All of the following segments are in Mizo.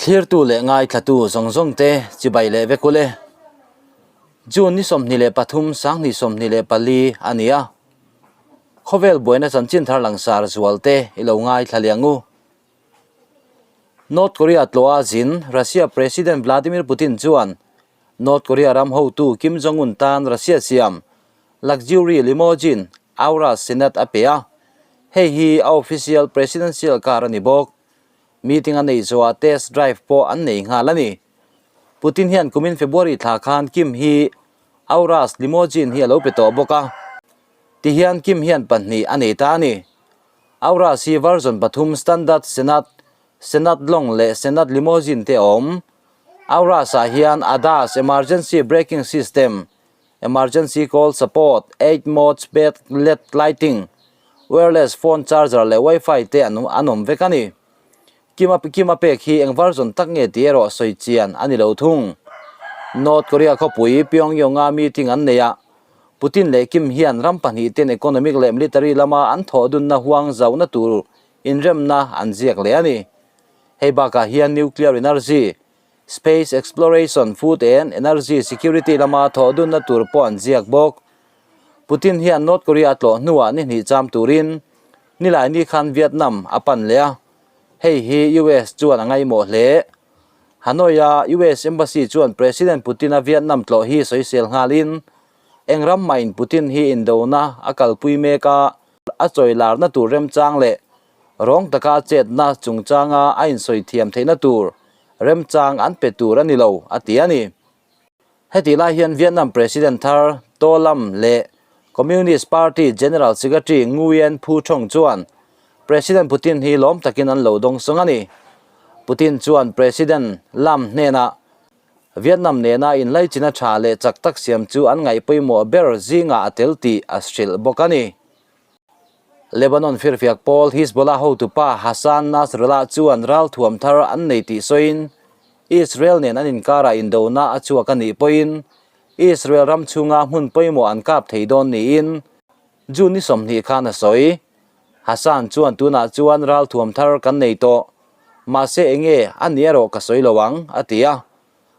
Thlirtu leh ngaithlatu zawng zawng te chibai leh vek ule. June ni 23 2024 a ni a. Khawvel buaina chanchin thar langsar zual te i lo ngaithla liang u. North Korea tlawha zin Russia President Vladimir Putin chuan North Korea ram hotu Kim Jong-un tan Russia siam luxury limousine Aurus Senat a pe a, hei hi a official presidential car a ni bawk. Meeting a neih zawhah test drive pawh an nei nghal a ni. Putin hian kumin February thla khan Kim hi Aurus limousine hi a lo pe tawh bawk a, tihian Kim hian pahnih a nei ta a ni. Aurus hi version pathum Standard Senat, Senat Long leh Senat Limousine te a awm. Aurus-ah hian ADAS, Emergency Braking System, Emergency Call Support, 8 Mode Sped Led Lighting, Wireless Phone Charger leh Wi-Fi te an awm vek a ni. Kima Kima pek hi eng version tak nge tih erawh sawi chian a ni lo thung. North Korea khawpui Pyongyang-a meeting an nei a, Putin leh Kim hian ram pahnih ten economic leh military lama an thawh dunna huang zauhna tur inremna an ziak leh a ni. Hei bakah hian nuclear energy, space exploration, food and energy security lama thawh dunna tur pawh an ziak bawk. Putin hian North Korea a tlawh hnuah ni hnih cham turin Nilaini khan Vietnam a pan leh a, hei hi US chuan a ngaihmawh hle. Hanoi-a US Embassy chuan President Putin-a Vietnam tlawh hi sawisel nghalin, eng ram mahin Putin hi indona a kalpui mek a, a chawilarna tur remchang leh rawng taka a chetna chungchanga a insawi thiam theihna tur remchang an pe tur a ni lo, a ti a ni. Hetih lai hian Vietnam President thar To Lam leh Communist Party General Secretary Nguyen Phu Trong chuan President Putin hi lawm takin an lo dawng sawng a ni. Putin chuan President Lam hnenah Vietnam nena inlaichin a tha leh chak tak siam chu an ngaih pawimawh ber zingah a tel tih a hrilh bawk a ni. Lebanon firfiak pawl Hizbollah hotupa Hassan Nasrallah chuan ralthuam thar an nei tih sawiin Israel nen an inkarah indona a chhuak a nih pawhin Israel ram chhunga hmun pawimawh an kap thei dawn niin June ni 20 khan a sawi. Hassan chuan tunah chuan ralthuam thar kan nei tawh, mahse enge a ni erawh ka sawi lo ang, a ti a.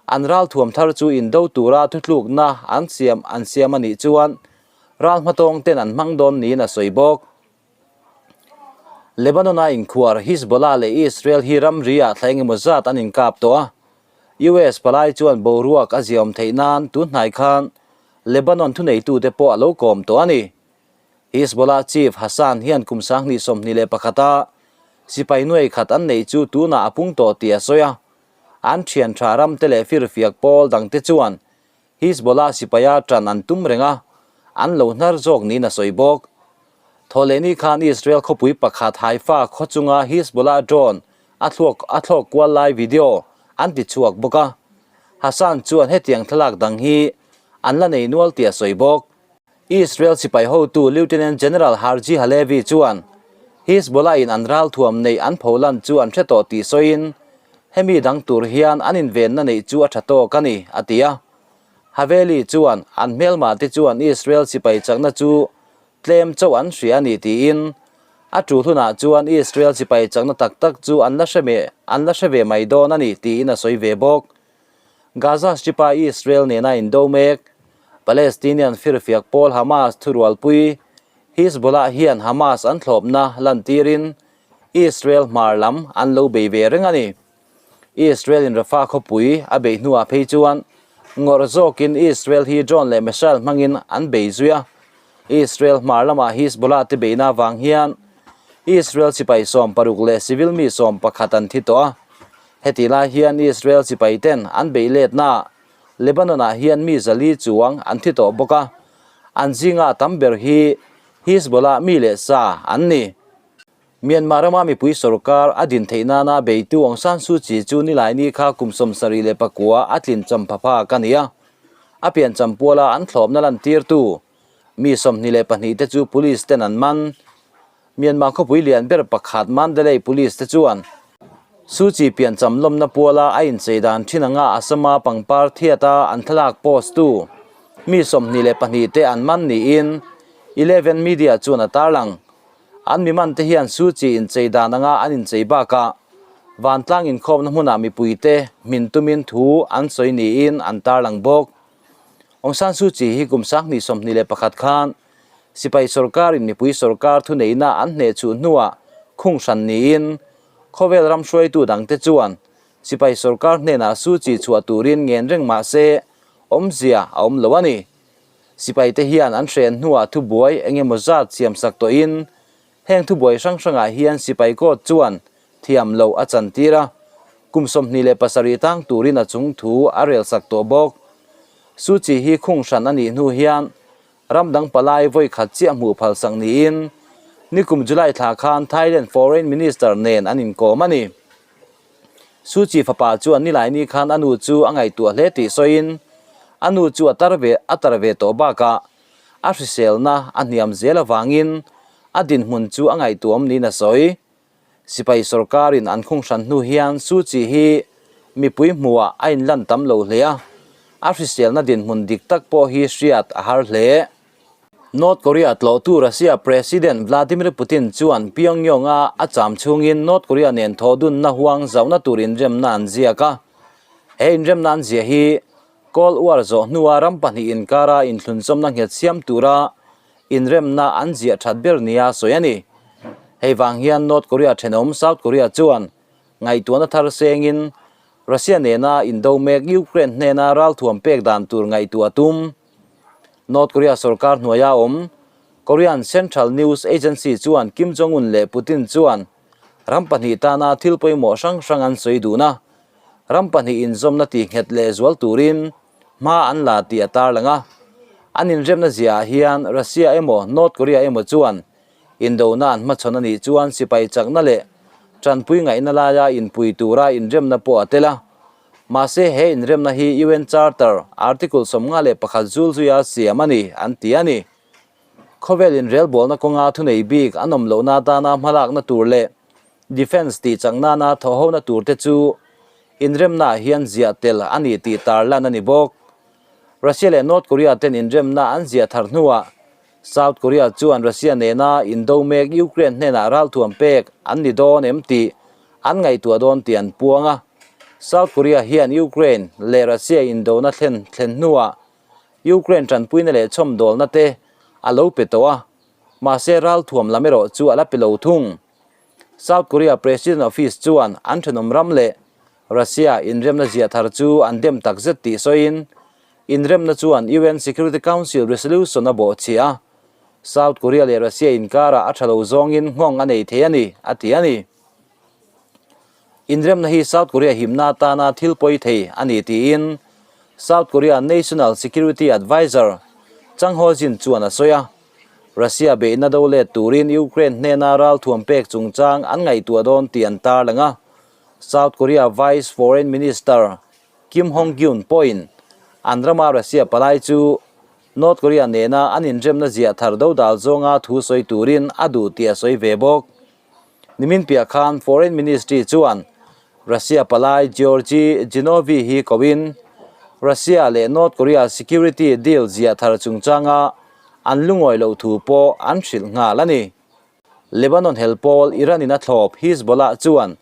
An ralthuam thar chu indo tura thutlukna an siam an siam a nih chuan Ral hmatawng ten an hmang dawn niin a sawi bawk. Lebanon-a inkhuar Hizbollah leh Israel hi ramri-ah thla engemaw zat an inkap tawh a. US palai chuan boruak a ziaawm theih nan tun hnai khan Lebanon thuneitute pawh a lo kawm tawh a ni. Hizbollah chief Hassan hian kum 2021 a sipai nuai khat an neih chu tunah a pung tawh tih a sawi a. An thian tha ramte leh firfiak pawl dangte chuan Hizbollah sipaia ṭan an tum reng a, an lo hnar zawk niin a sawi bawk. Thawhlehni khan Israel khawpui pakhat Haifa khaw chunga Hizbollah drone a thluak a thlawk kual lai video an ti chhuak bawk a. Hassan chuan hetiang thlalak dang hi an la nei nual tih a sawi bawk. Israel sipai hotu Lieutenant General Herzi Halevi chuan Hizbollah in an ralthuam neih an pholan chu an hre tawh tih sawiin, hemi dang tur hian an invenna neih chu a tha tawk a ni, a ti a. Haveli chuan an hmelmah te chuan Israel sipai chakna chu tlem chauh an hria a ni tiin, a tul hunah chuan Israel sipai chakna tak tak chu an la hre me an la hre ve mai dawn a ni tiin a sawi ve bawk. Gaza Strip-a Israel nena indo mek, Palestinian firfiak pawl Hamas thurualpui Hizbollah hian Hamas an thlawpna lantirin Israel hmar lam an lo bei ve reng a ni. Israel-in Rafah khawpui a beih hnuah phei chuan ngawrh zawkin Israel hi drone leh missile hmangin an bei zui a. Israel hmar lamah Hizbollah te beihna avang hian Israel sipai 60 leh civil mi 11 an thi tawh a. Heti lai hian Israel sipai ten an beih letnaah Lebanon-ah hian mi zali chuang an thi tawh bawk a, an zinga tam ber hi Hizbollah mi leh sa an ni. Myanmar rama mipui sorkar a din theih nana beitu Aung San Suu Kyi chu Nilaini kha kum 79 a tlin champha phak a ni a, a piancham puala an thlawpna lantirtu mi 22 te chu police ten an man. Myanmar khawpui lian ber pakhat Mandalay Police te chuan Suu Kyi piancham lawmna puala a inchei dan thin anga Assam-a pangpar thiata an thlalak post tu mi 22 te an man niin Eleven Media chuan a tarlang. An mi man te hian Suu Kyi inchei dan anga an inchei bakah Vantlang inkhawmna hmunah mipuite hmin tumin thu an sawi niin an tarlang bawk. Aung San Suu Kyi hi kum 2021 khan sipai sorkarin mipui sorkar thuneihna an hnehchhuh hnuah khung hran niin khawvel ram hruaitu dangte chuan sipai sorkar hnenah Suu Kyi chhuah turin ngen reng mah se awmzia a awm lo a ni. Sipaite hian an hren hnuah thubuai eng emaw zat siamsak tawhin Heng thubuai hrang hrangah hian sipai court chuan thiam loh a chantir a, kum 27 tang turin a chung thu a rel sak tawh bawk. Suu Kyi hi khung hran a nih hnu hian ram dang palai vawi khat chiah hmuh phal sak niin nikum July thla khan Thailand Foreign Minister nen an inkawm a ni. Suu Kyi fapa chuan nilaini khan a nu chu a ngaihtuah hle tih sawiin a nu chu a tar ve a tar ve tawh bakah A hriselna a hniam zel avangin a dinhmun chu a ngaihtuam niin a sawi. Sipai sorkarin an khung hran hnu hian Suu Kyi hi mipui hmuhah a inlan tam lo hle a, a hriselna dinhmun dik tak pawh hi hriat a har hle. North Korea tlawhtu Russia President Vladimir Putin chuan Pyongyang-a a cham chhungin North Korea nen thawhdunna huang zauhna tur inremna an ziak a. He inremna an ziah hi Cold War zawh hnua ram pahnih inkara inthlunzawmna nghet siam tura inremna an ziah that ber nia sawi a ni. Hei vang hian North Korea thenawm South Korea chuan ngaihtuahna thar sengin Russia nena indo mek Ukraine hnena ralthuam pek dan tur ngaihtuah a tum. North Korea sorkar hnuaia awm Korean Central News Agency chuan Kim Jong-un leh Putin chuan ram pahnih tana thil pawimawh hrang hrang an sawi dun a. Ram pahnih inzawmna tih nghet leh zual turin hma an la tih a tarlang a. An inremna ziaah hian Russia emaw North Korea emaw chuan indona an hmachhawn a nih chuan sipai chakna leh tanpui ngaihna laia inpui tura inremna pawh a tel a. Mahse he inremna hi UN Charter Article 51 zul zuia siam a ni an ti a ni. Khawvel inrelbawlna kawnga thunei bik an awm lohna atana hmalakna tur leh Defence tih chak nana thawhhona turte chu inremnaah hian ziah tel a ni tih tarlan a ni bawk. Russia leh North Korea ten inremna an ziah thar hnuah South Korea chuan Russia nena indo mek Ukraine hnenah ralthuam pek an ni dawn em tih an ngaihtuah dawn tih an puang a. South Korea hian Ukraine leh Russia indona thlen thlen hnuah Ukraine tanpuina leh chhawmdawlna te a lo pe tawh a, mahse ralthuam lam erawh chu a la pe lo thung. South Korea President Office chuan an thenawm ram leh Russia inremna ziah thar chu an dem takzet tih sawiin, inremna chuan UN Security Council resolution a bawhchhiah a, South Korea leh Russia inkarah a tha lo zawngin nghawng a nei thei a ni, a ti a ni. Inremna hi South Korea himna atana thil pawi thei a ni tiin South Korea National Security Adviser Chang Ho-jin chuan a sawi a. Russia beihna do let turin Ukraine hnena ralthuam pek chungchang an ngaihtuah dawn tih an tarlang a. South Korea Vice Foreign Minister Kim Hong-gyun pawhin an rama Russia palai chu North Korea nena an inremna ziah thar do dal zawnga thu sawi turin a duh tih a sawi ve bawk. Nimin piah khan Foreign Ministry chuan Russia palai Georgy Zinovy hi koin Russia leh North Korea security deal ziah thar chungchanga an lungawi loh thu pawh an hrilh nghal a ni. Lebanon hel pawl Iran in a thlawp Hezbollah chuan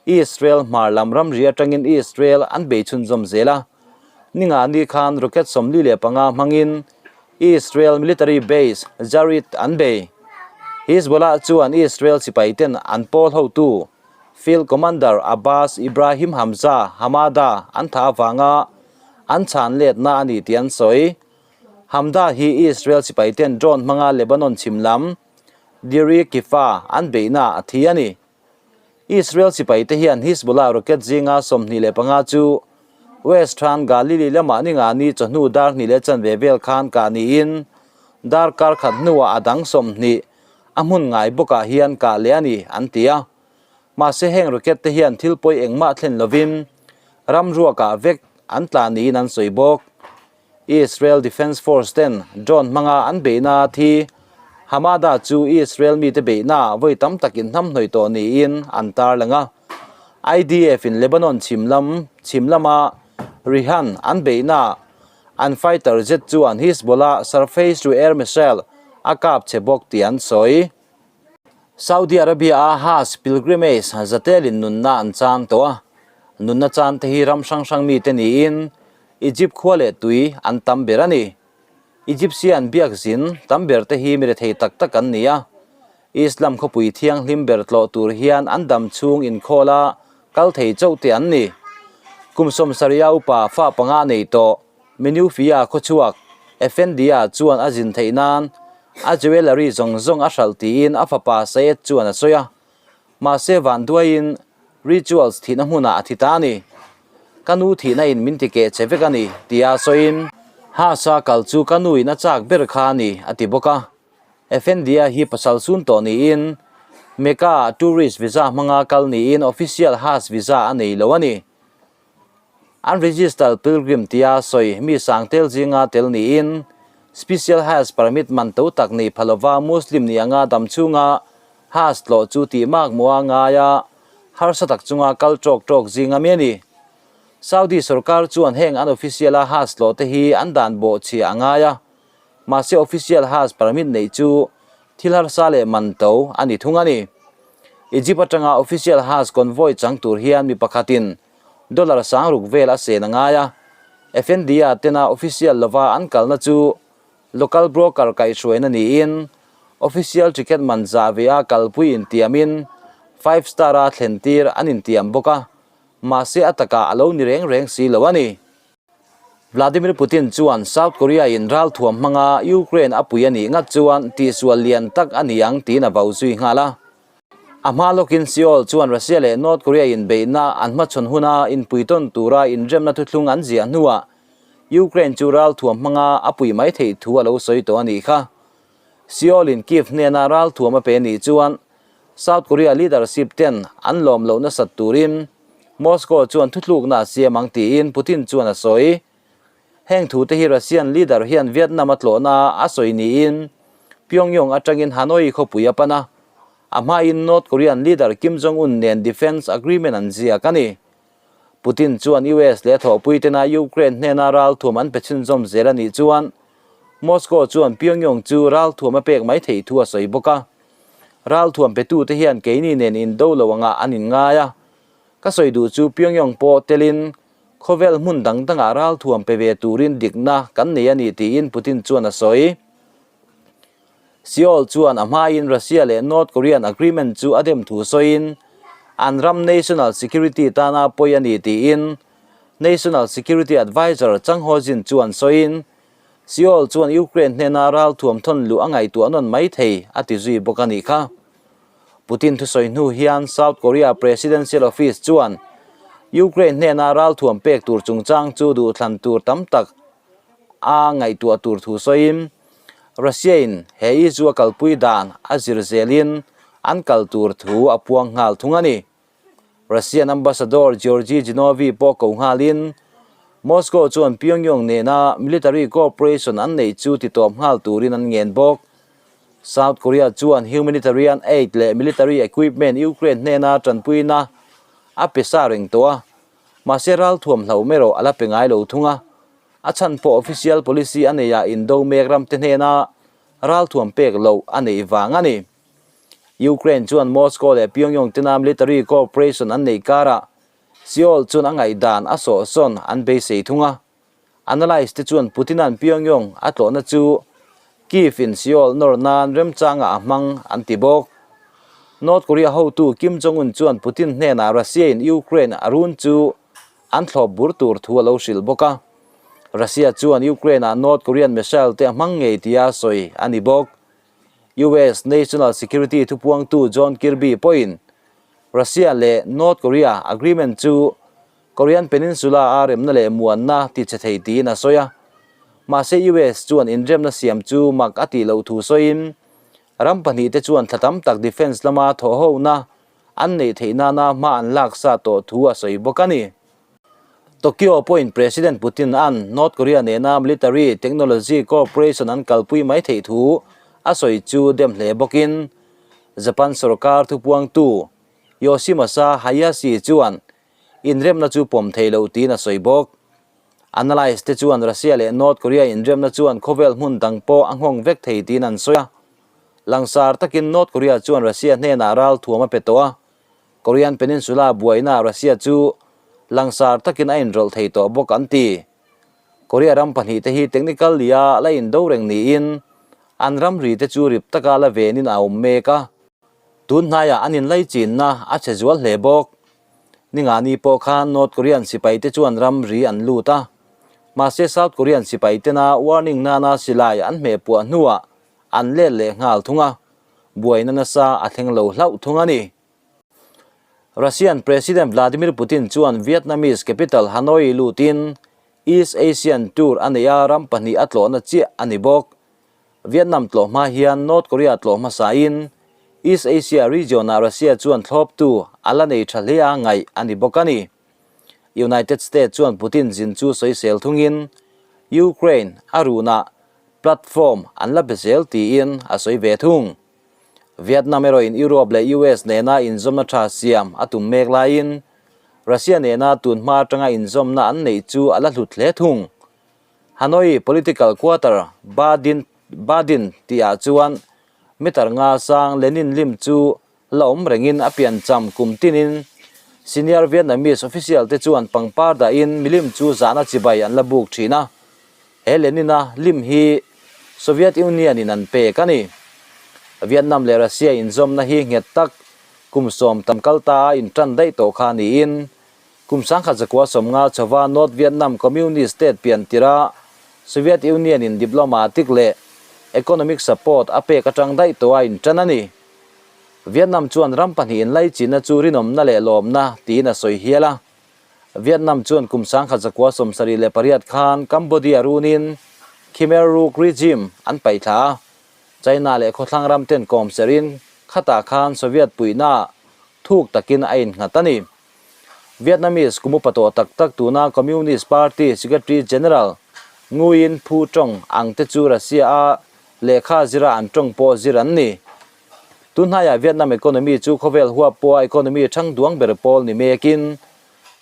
Israel hmar lam ramri atangin Israel an bei chhunzawm zel a. Ninga ni khan rocket 45 hmangin Israel military base Zarit an bei. Hezbollah chuan Israel sipai ten an pawl hotu Field Commander Abbas Ibrahim Hamza Hamada an thah avanga an chhan letna a ni tih an sawi. Hamda hi Israel sipai ten drone hmanga Lebanon chhim lam Deir Kifa an beihna a thi a ni. Israel sipaite hian Hizbollah rocket zinga 25 chu Western Galilee lamah ni nga ni chawhnu dar hnih leh chanve vel khan kah niin darkar khat hnuah a dang 20 a hmun ngai bawkah hian kah leh a ni an ti a. Mahse heng rocket te hian thil pawi engmah thlen lovin ram ruakah vek an tla niin an sawi bawk. Israel Defense Force ten drone hmanga an beihna thi Hamada chu Israel mite beihna vawi tam takin hnamhnawih tawh niin an tarlang a. IDF in Lebanon chhim lam chhim lama Rihan an beihna an fighter jet chuan Hezbollah surface-to-air missile a kap che bawk tih an sawi. Saudi Arabia-a Hajj pilgrimage zatelin nunna an chan tawh a, nunna chante hi ram hrang hrang mite niin Egypt khua leh tui an tam ber a ni. Egyptian biakzin tam ber te hi mi rethei tak tak an ni a, Islam khawpui thianghlim ber tlawh tur hian an dam chhung inkhawl a kal thei chauh te an ni. Kum sawmsarih a upa fa panga nei tawh Menufia khawchhuak Effendia chuan a zin theih nan a jewellery zawng zawng a hralh tiin a fapa Sayed chuan a sawi a. Mahse vanduaiin rituals thihna hmunah a thi ta a ni. Ka nu thihna in min ti keh che vek a ni tia sawiin Hasa kal chu ka nu in a chak ber kha a ni a ti bawk a. Effendia hi pasal sun tawh niin Mecca-ah tourist visa hmanga kal niin official Hajj visa a nei lo a ni. Unregistered pilgrim tia sawi mi sang tel zinga tel niin Special Hajj permit man to tak nei pha lova Muslim ni anga dam chhunga Hajj tlawh chu tih mak maw a ngai a, harsa tak chunga kal tawk tawk zinga mi a ni. Saudi sorkar chuan heng unofficial a Hajj tlawh te hi an dan bawh chhia a ngai a, mahse official Hajj permit neih chu thil harsa leh man to a ni thung a ni. Egypt atanga official Hajj convoy chang tur hian mi pakhatin Dollar sangruk vel a sen a ngai a, FNDA tena official lova an kalna chu local broker kaihhruaina niin official ticket man zah ve a kalpui intiamin five star a thlen tir an intiam bawk a, mahse a takah a lo ni reng reng si lo a ni. Vladimir Putin chuan South Korea in ralthuam hmanga Ukraine a pui a nih ngat chuan tihsual lian tak a ni ang tiin a vau zui nghal a. A hma lawkin Seoul chuan Russia leh North Korea inbeihna an hmachhawn huna inpuitawn tura inremna thuthlung an ziah hnuah Ukraine chu ralthuam hmanga a pui mai theih thu a lo sawi tawh a nih kha. Seoul-in Kyiv hnena ralthuam a pe nih chuan South Korea leadership ten an lawm loh nasat turin Moscow chuan thuthlukna a siam ang tiin Putin chuan a sawi. Heng thute hi Russian leader hian Vietnam a tlawhna a sawi niin Pyongyang atangin Hanoi khawpui a pan a, a hmain North Korean leader Kim Jong-un nen defence agreement an ziak a ni. Putin chuan US leh a thawhpui tena Ukraine hnena ralthuam an pe chhunzawm zel a nih chuan Moscow chuan Pyongyang chu ralthuam a pek mai theih thu a sawi bawk a. Ralthuam petute hian keini nen indo lo angah an inngai a, ka sawi duh chu Pyongyang pawh telin Khawvel hmun dang dangah ralthuam pe ve turin dikna kan nei a ni tiin Putin chuan a sawi. Seoul chuan a hmain Russia leh North Korean agreement chu a dem thu sawiin an ram national security tana pawi a ni tiin National Security Adviser Chang Ho-jin chuan sawiin Seoul chuan Ukraine hnena ralthuam thawn luh a ngaihtuah nawn mai thei a ti zui bawk a nih kha. Putin thusawi hnu hian South Korea Presidential Office chuan Ukraine hnena ralthuam pek tur chungchang chu duhthlan tur tam tak a ngaihtuah tur thu sawiin Russia-in he issue a kalpui dan a zir zelin an kal tur thu a puang nghal thung a ni. Russian Ambassador Georgy Zinovi pawh ko nghalin Moscow chuan Pyongyang nena military cooperation an neih chu titawp nghal turin an ngen bawk. South Korea chuan humanitarian aid leh military equipment Ukraine hnena tanpuina a pe sa reng tawh a, mahse ralthuam hlauh erawh a la pe ngai lo thung a. A chhan pawh official policy a neiah indo mek ramte hnena ralthuam pek loh a neih vang a ni. Ukraine chuan Moscow leh Pyongyang tena military cooperation an neih karah Seoul chuan a ngaihdan a sawhsawn an beisei thung a. Analyst te chuan Putin-a'n Pyongyang a tlawhna chu Kyiv-in Seoul nawr nan remchangah a hmang an ti bawk. North Korea hotu Kim Jong-un chuan Putin hnenah Russia-in Ukraine a run chu an thlawp bur tur thu a lo hrilh bawk a. Russia chuan Ukraine-ah North Korean missile te a hmang ngei tia sawi a ni bawk. US National Security thupuangtu John Kirby pawhin Russia leh North Korea agreement chu Korean Peninsula a remna leh muanna ti che thei tiin a sawi a. Mahse US chuan inremna siam chu mak a tih loh thu sawiin ram pahnihte chuan thla tam tak defence lama thawhhona an neih theih nana hma an lak sa tawh thu a sawi bawk a ni. Tokyo pawhin President Putin-a'n North Korea nena military technology cooperation an kalpui mai theih thu a sawi chu dem hle bawkin Japan sorkar thupuangtu Yoshimasa Hayashi chuan inremna chu pawm thei lo tiin a sawi bawk. Analyst te chuan Russia leh North Korea inremna chuan khawvel hmun dang pawh a nghawng vek thei tiin an sawi a. Langsar takin North Korea chuan Russia hnenah ral thuam a pe tawh a, Korean Peninsula buaina Russia chu langsar takin a inrawlh thei tawh bawk an ti. Korea ram pahnihte hi technical lia la indo reng niin an ramri te chu rip taka la venin a awm mek a, tun hnaiah an inlaichinna a chhe zual hle bawk. Ningani pawh khan North Korean sipaite chuan ramri an lut a, mahse South Korean sipaitena warning nana silai an hmeh puah hnuah an let leh nghal thung a, buaina nasa a thleng lo hlauh thung a ni. Russian President Vladimir Putin chuan Vietnamese capital Hanoi lutin East Asian tour a nei a, ram pahnih a tlawhna chiah a ni bawk. Vietnam tlawh hma hian North Korea tlawh hmasain East Asia region-ah Russia chuan thlawptu a la nei tha hle a ngaih a ni bawk a ni. United States chuan Putin zin chu sawisel thungin Ukraine a runah platform an la be zel tiin a sawi ve thung. Vietnam erawhin Europe leh US nena inzawmna tha siam a tum mek laiin Russia nena tun hma atanga inzawmna an neih chu a la hlut hle thung. Hanoi political quarter Ba Dinh Ba Dinh tihah chuan meter nga sang Lenin lim chu la awm rengin a piancham kum tinin senior Vietnamese official te chuan pangpar dahin milim chu zahna chibai an la buk thin a, he Lenin-a lim hi Soviet Union in an pek a ni. Vietnam leh Russia inzawmna hi nghet tak kum sawm tam kal ta a intan daih tawh kha niin Kum 1950 chhova North Vietnam Communist State pian tirha Soviet Union in diplomatic leh economic support a pek atang daih tawh a intan a ni. Vietnam chuan ram pahnih inlaichinna chu rinawmna leh lawmna tiin a sawi hial a. Vietnam chuan kum 1978 khan Cambodia runin Khmer Rouge regime an paihthla a, China leh khawthlang ram ten kawm serin khatah khan Soviet puihna thuk takin a innghat a ni. Vietnamese kum upa tawh tak tak tuna Communist Party Secretary General Nguyen Phu Trong ang te chu Russia a lehkha zira an tawng pawh zir an ni. Tunhnaiah Vietnam economy chu khawvel huap pawha economy thang duang ber pawl ni mekin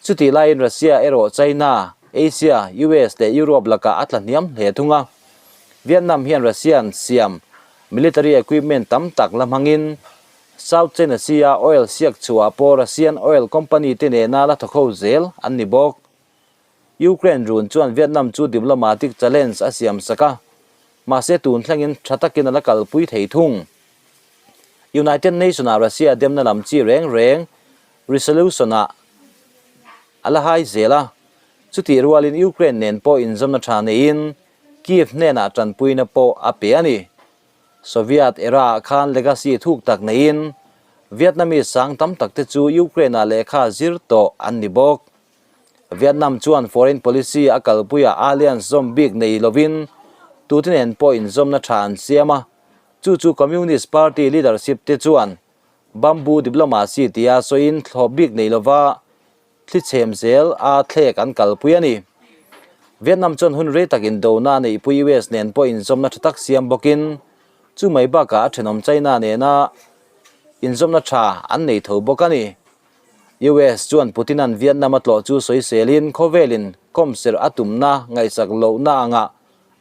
chutih laiin Russia erawh China, Asia, US leh Europe lakah a tla hniam hle thung a. Vietnam hian Russian siam military equipment tam tak la hmangin South China Sea-a oil siak chhuah pawh Russian oil company te nena la thawkho zel an ni bawk. Ukraine run chuan Vietnam chu diplomatic challenge a siam sak a, mahse tun thlengin tha takin a la kalpui thei thung. United Nation-ah Russia demna lam chi reng reng resolution-ah a la hai zel a, chutih rualin Ukraine nen pawh inzawmna tha neiin Kyiv hnenah tanpuina pawh a pe a ni. Soviet era-ah khan legacy thuk tak neiin Vietnamese sang tam tak te chu Ukraine-ah lehkha zir tawh an ni bawk. Vietnam chuan foreign policy a kalpuiah alliance zawm bik nei lovin tute nen pawh inzawmna tha an siam a, chu chu Communist Party leadership te chuan bamboo diplomacy tia sawiin thlawp bik nei lova thli chhem zel a thlek an kalpui a ni. Vietnam chuan hun rei tak indona neihpui US nen pawh inzawmna tha tak siam bawkin chu mai bakah a thenawm China nena inzawmna tha an nei tho bawk a ni. US chuan Putin-a'n Vietnam a tlawh chu sawiselin khawvelin kawmserh a tumna ngaihsak lohna angah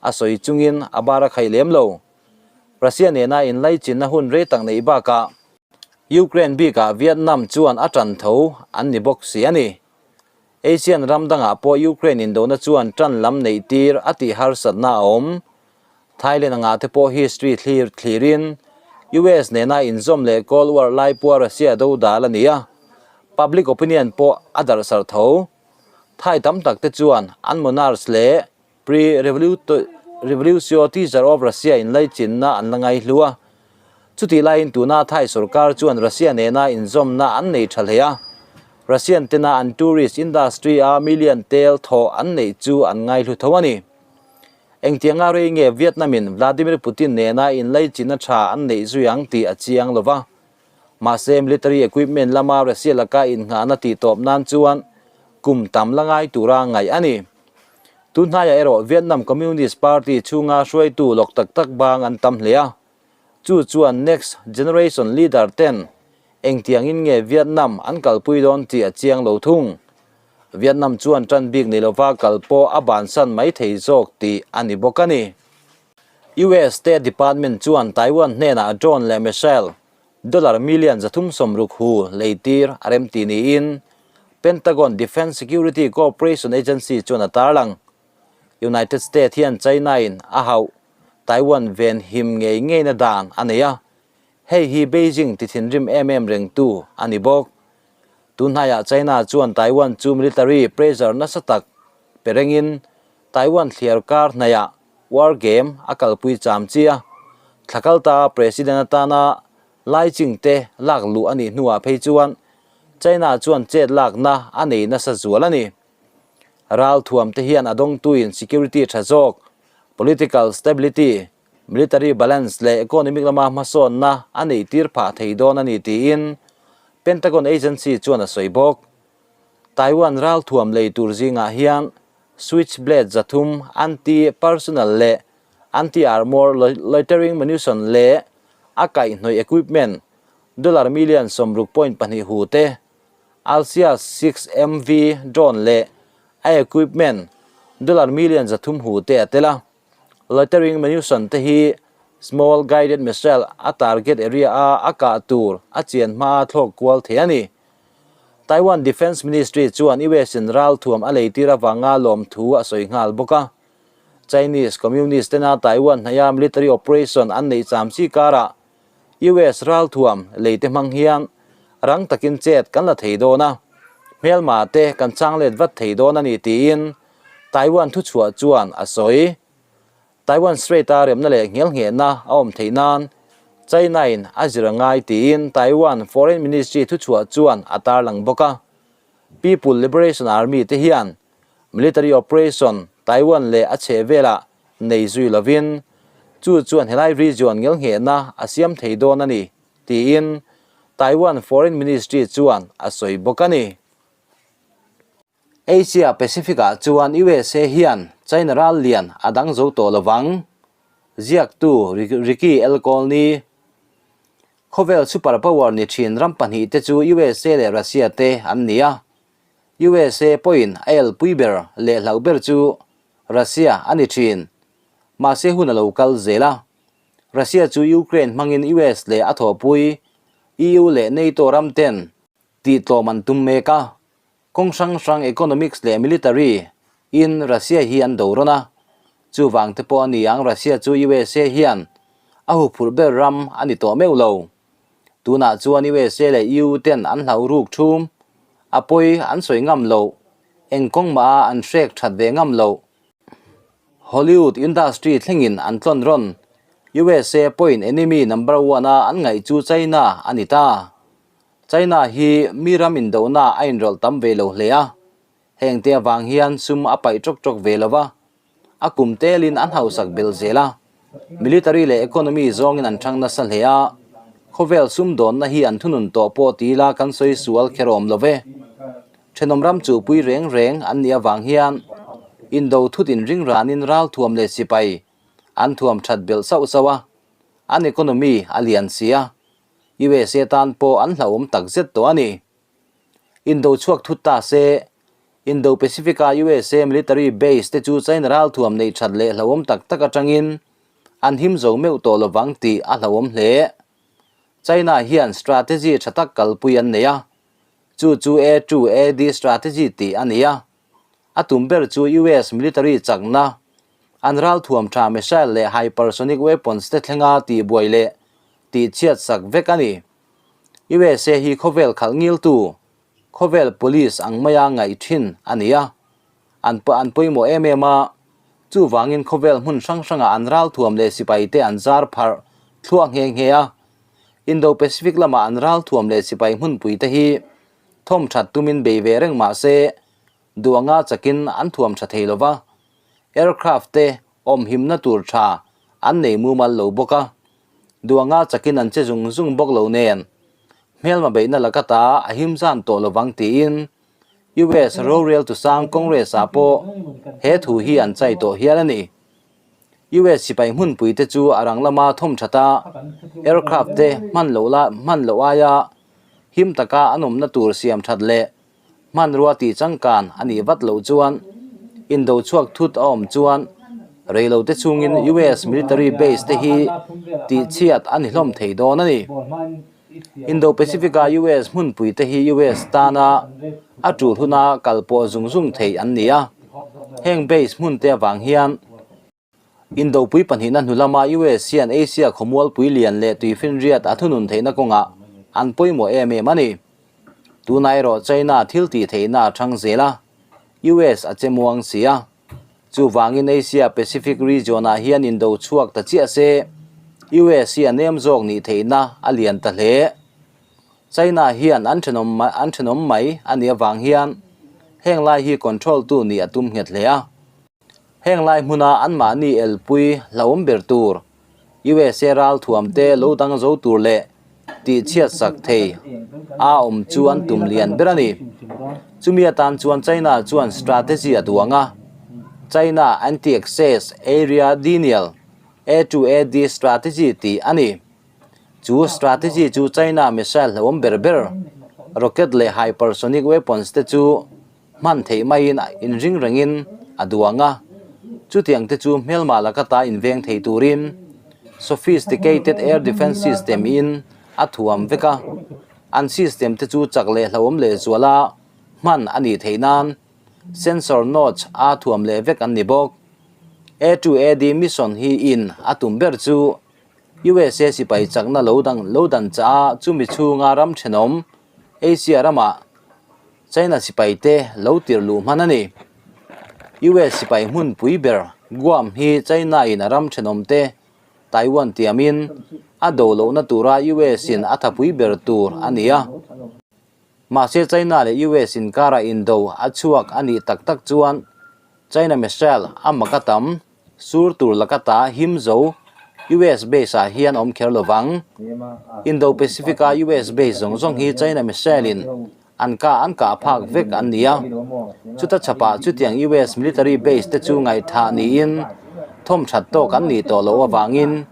a sawi chungin a bar a khaih lem lo. Russia nena inlaichinna hun rei tak neih bakah Ukraine bikah Vietnam chuan a tan tho an ni bawk si a ni. Asian ram dangah pawh Ukraine indona chuan tan lam neih tir a tih harsatna a awm. Thailand angah te pawh history thlir thlirin US nena inzawm leh Cold War lai pua Russia do dal a ni a, public opinion pawh a darhsarh tho. Thai tam tak te chuan an monarchs leh Pre-revolutionary teacher of Russia inlaichinna an la ngaihlu a. Chutih laiin tuna Thai sorkar chuan Russia nena inzawmna an nei tha hle a. Russian tena an tourist industry a million tel thawh an neih chu an ngaihlu tho a ni. Engtianga rei nge Vietnam in Vladimir Putin nena inlaichinna tha an neih zui ang tih a chiang lo va. Mahse military equipment lama Russia laka innghahna tihtawp nan chuan kum tam la ngai tura ngaih a ni. Tunhnaiah erawh Vietnam Communist Party chhunga hruaitu lawk tak tak bang an tam hle a, chu chuan next generation leader ten engtiangin nge Vietnam an kalpui dawn tih a chiang lo thung. Vietnam chuan tan bik nei lova kal pawh a bansan mai thei zawk tih a ni bawk a ni. US State Department chuan Taiwan hnenah drone leh missile dollar million 360 hu leitir a remti niin Pentagon Defense Security Cooperation Agency chuan a tarlang. United States hian China in a hauh Taiwan ven him ngei ngeina dan a nei a, hei hi Beijing ti thinrim em em rengtu a ni bawk. Tunhnaiah China chuan Taiwan chu military pressure nasa tak pe rengin Taiwan thliar kar hnaiah war game a kalpui cham chi a, thla kalta President atana Lai Ching-te lak luh a nih hnuah phei chuan China chuan chet lakna a nei nasa zual a ni. Ral thuam te hian a dawngtuin security tha zawk, political stability, military balance leh economic lama hmasawnna a neih tir phah thei dawn a ni tiin Pentagon agency chuan a sawi bawk. Taiwan ral thuam lei tur zingah hian Switchblade 300 anti-personnel leh anti-armour loitering munition leh a kaihhnawih equipment dollar million 60.2 hu te, Alsia 6MV drone leh a equipment dollar million 300 hu te a tel a. Loitering munition te hi small guided missile a target area a a kah tur a chian hmaa thlawk kual thei a ni. Taiwan Defence Ministry chuan US in ral thuam a leitir avanga lawmthu a sawi nghal bawk a. Chinese Communist tena Taiwan hnaia military operation an neih cham chi karah US ral thuam leite hmang hian rang takin chet kan la thei dawn a, hmelma te kan chang let vat thei dawn a ni tiin Taiwan thuchhuah chuan a sawi. Taiwan Strait-a remna leh nghelnghehna a awm theih nan China-in a zir a ngai tiin Taiwan Foreign Ministry thuchhuah chuan a tarlang bawk a. People Liberation Army te hian military operation Taiwan leh a chheh velah nei zui lovin chu chuan helai region ngelnghehna a siam thei dawn a ni tiin Taiwan Foreign Ministry chuan a sawi bawk a ni. Asia Pacific ah chuan USA hian China ral lian a dang zo tawh lovang, ziaktu Ricky L. Colney. Khawvel super power ni thin ram pahnih te chu USA leh Russia te an ni a. USA pawhin a elpui ber leh hlauh ber chu Russia a ni thin. Mahse hun a lo kal zel a. Russia chu Ukraine hmangin US leh a thawhpui EU leh NATO ram ten tihtlawm an tum mek a. Kawng hrang hrang economics leh military in Russia hi an do rawn a, chuvang te pawh a ni ang Russia chu USA hian a huphurh ber ram a ni tawh meuh lo. Tunah chuan USA leh EU ten an hlau ruk thum, a pawi an sawi ngam loh, eng kawng mah a an hrek that ve ngam loh. Hollywood industry thlengin an tlawn rawn, USA pawhin enemy number one a an ngaih chu China a ni ta. China hi mi ram indohna a inrawlh tam ve lo hle a, heng te avang hian sum a paih tawk tawk ve lo va, a kum telin an hausak bel zel a, military leh economy zawngin an thang nasa hle a, khawvel sumdawnna hi an thunun tawh pawh ti ila kan sawi sual kher awm lo ve. Thenawm ram chuhpui reng reng an nih avang hian indo thut inring ranin ralthuam leh sipai an thuam that belh sauh sauh a, an economy a lian si a. USA tan pawh an hlauhawm tak zet tawh a ni. Indo chhuak thut ta se, Indo-Pacific-a USA military base te chu China ralthuam neih that leh hlauhawm tak tak atangin an him zo meuh tawh lovang tih a hlauhawm hle. China hian strategy tha tak kalpui an nei a, chu chu A to AD strategy tih a ni a. A tum ber chu US military chakna, an ralthuam tha missile leh hypersonic weapons te thlenga tihbuai leh tihchhiat sak vek a ni. USA hi khawvel khalh ngiltu, khawvel police ang maia ngaih thin a ni a, an an pawimawh em em a, chuvangin khawvel hmun hrang hrangah an ralthuam leh sipai te an zar pharh thluah nghe nghe a. Indo-Pacific lamah an ralthuam leh sipai hmunpui te hi thawm that tumin bei ve reng mah se, duanga chakin an thuam tha thei lo va, aircraft te awmhimna tur tha an nei mumal lo bawk a, duanga chakin an che zung zung bawk lo nen, hmelma beihna laka ta a him zan tawh lovang tiin US rorel tusang Congress ah pawh he thu hi an chai tawh hial a ni. US sipai hmunpui te chu a rang lama thawm that a, aircraft te hman loh la hman loh aia him taka an awmna tur siam that leh hmanrua tih changkan a nih vat loh chuan indo chhuak thut a awm chuan Reilote chhungin US military base te hi tihchhiat a ni hlawm thei dawn a ni. Indo-Pacific-a US hmunpui te hi US tana a tul huna kal pawh zung zung thei an ni a. Heng base hmunte avang hian Indopui pahnihna hnu lama US hian Asia khawmualpui lian leh tuifinriat a thunun theihna kawngah an pawimawh em em a ni. Tunah erawh China thil tih theihna a thang zel a, US a che muang si a. Chuvangin Asia Pacific region-ah hian indo chhuak ta chiah se, US hi a nem zawk nih theihna a lian ta hle. China hian an thenawm an thenawm mai a nih avang hian heng lai hi control tu nih a tum nghet hle a. Heng lai hmuna anmahni elpui hlauhawm ber tur, USA ralthuam te lo dang zo tur leh tihchhiat sak thei a awm chu an tum lian ber a ni. Chumi atan chuan China chuan strategy a duang a, China Anti-Access Area Denial, A2AD, strategy tih a ni. Chu strategy chu China missile hlauhawm ber ber, rocket leh hypersonic weapons te chu Hman theih maiin inring rengin a duang a, chutiang te chu hmelma laka ta inveng thei turin sophisticated air defence system in a thuam vek a, an system te chu chak leh hlauhawm lehzuala hman a nih theih nan sensor notch a thuam leh vek an ni bawk. A2AD mission hi in a tum ber chu USA sipai chakna lo dang lo dan chah a chumi chhunga ram thenawm Asia ramah China sipaite lo tir luh hman a ni. US sipai hmunpui ber Guam hi China-in a ram thenawmte Taiwan tiamin a do lohna tura US-in a thapui ber tur a ni a. Mahse China leh US inkara indo a chhuak a nih tak tak chuan China missile a mak a tam sur tur laka ta him zo US base ah hian awm kher lovang. Indo-Pacific a US base zawng zawng hi China missile in an kah an kah phak vek an ni a. Chuta chhapah chutiang US military base te chu ngaihthah niin thawm that tawk an nih tawh loh avangin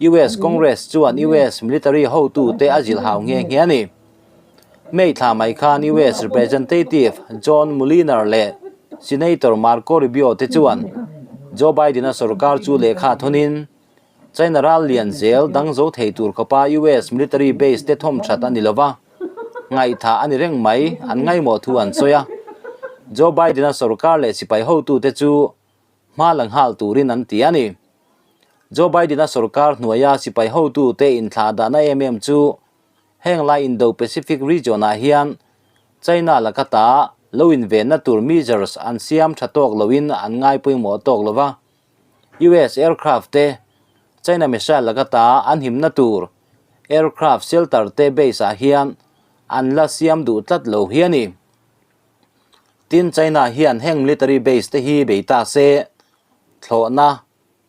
US Congress chuan US military hotute a zilhau nghe nghe a ni. May thla mai khan US Representative John Mulliner leh Senator Marco Rubio te chuan Joe Biden-a sorkar chu lehkha thawnin China ral lian zel dang zo thei tur khawpa US military base te thawm that a ni lova, ngaihthah a ni reng mai an ngaimawh thu an sawi a. Joe Biden-a sorkar leh sipai hotute chu hma la nghal turin an ti a ni. Joe Biden-a sorkar hnuaia sipai hotute inthlah dahna em em chu Heng lai Indo-Pacific region-ah hian China laka ta lo invenna tur measures an siam tha tawk loin an ngai pawimawh tawk lo va. US aircraft te China missile laka ta an himna tur aircraft shelter te base-ah hian an la siam duh tlat lo hi a ni. Tin, China hian heng military base te hi bei ta se, thlawhna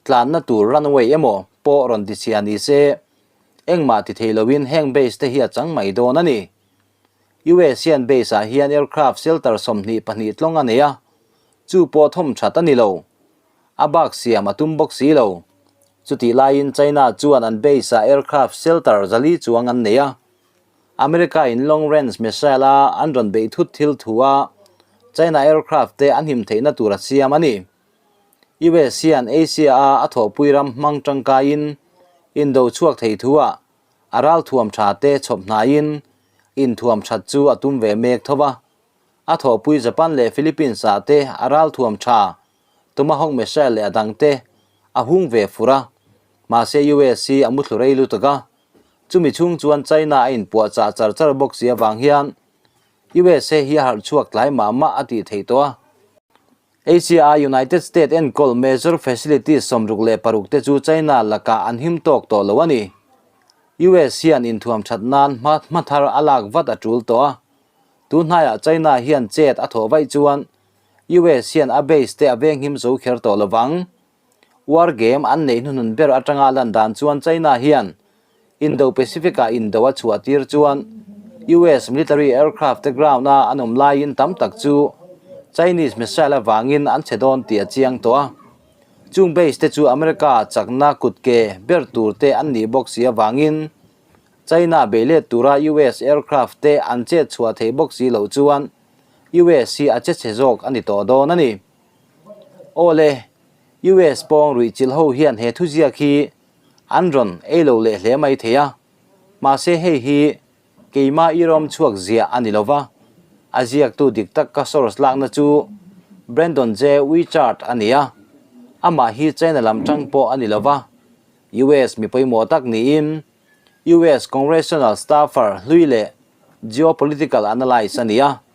Tlanna tur runway emaw pawh rawn ti chhia ni se, engmah ti thei loin heng base te hi a chang mai dawn a ni. US hian base ah hian aircraft shelter 22 tlawng a nei a, chu pawh thawm that a ni lo. A bak siam a tum bawk si lo. Chutih laiin China chuan an base ah aircraft shelter 400 chuang an nei a. America in long range missile a an rawn beih thut thil thu a China aircraft te an him theihna tur a siam a ni. US hian Asia-a a thawhpui ram hmang tangkaiin indo chhuak thei thuah a ralthuam tha te chhawp hnaiin inthuam that chu a tum ve mek tho va. A thawhpui Japan leh Philippines-ah te a ralthuam tha Tomahawk missile leh a dang te a hung ve fur a, mahse US hi a muthlu rei lutuk a, chumi chhung chuan China a inpuahchah char char bawk si avang hian USA hi a harh chhuak tlai mah mah a tih theih tawh a. Asia-a United States enkawl major facilities 66 te chu China lakah an him tawk tawh lo a ni. US hian inthuam that nan hma hma thar a lak vat a tul tawh a. Tun hnaiah China hian chet a thawh vaih chuan US hian a base te a venghim zo kher tawh lo vang. War game an neih hnuhnun ber atanga lan dan chuan China hian Indo-Pacific-ah indo a chhuah tir chuan US military aircraft te ground-a an awm laiin tam tak chu Chinese missile avangin an chhe dawn tih a chiang tawh a. Chung base te chu America chakna kutke ber tur te an nih bawk si avangin China beilet tura US aircraft te an chet chhuah theih bawk si loh chuan US hi a che chhe zawk a ni tawh dawn a ni. Awle! US pawng ruihchilh ho hian he thuziak hi an rawn ei lo leh hle mai thei a, mahse hei hi keimah i rawm chhuak ziah a ni lo va, a ziaktu dik tak ka source lakna chu Brandon J. Witchard a ni a, amah hi China lam tang pawh a ni lo va, US mi pawimawh tak niin US Congressional staffer hlui leh geopolitical analyst a ni a,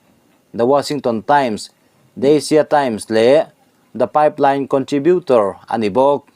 The Washington Times, The Asia Times leh The Pipeline contributor a ni bawk.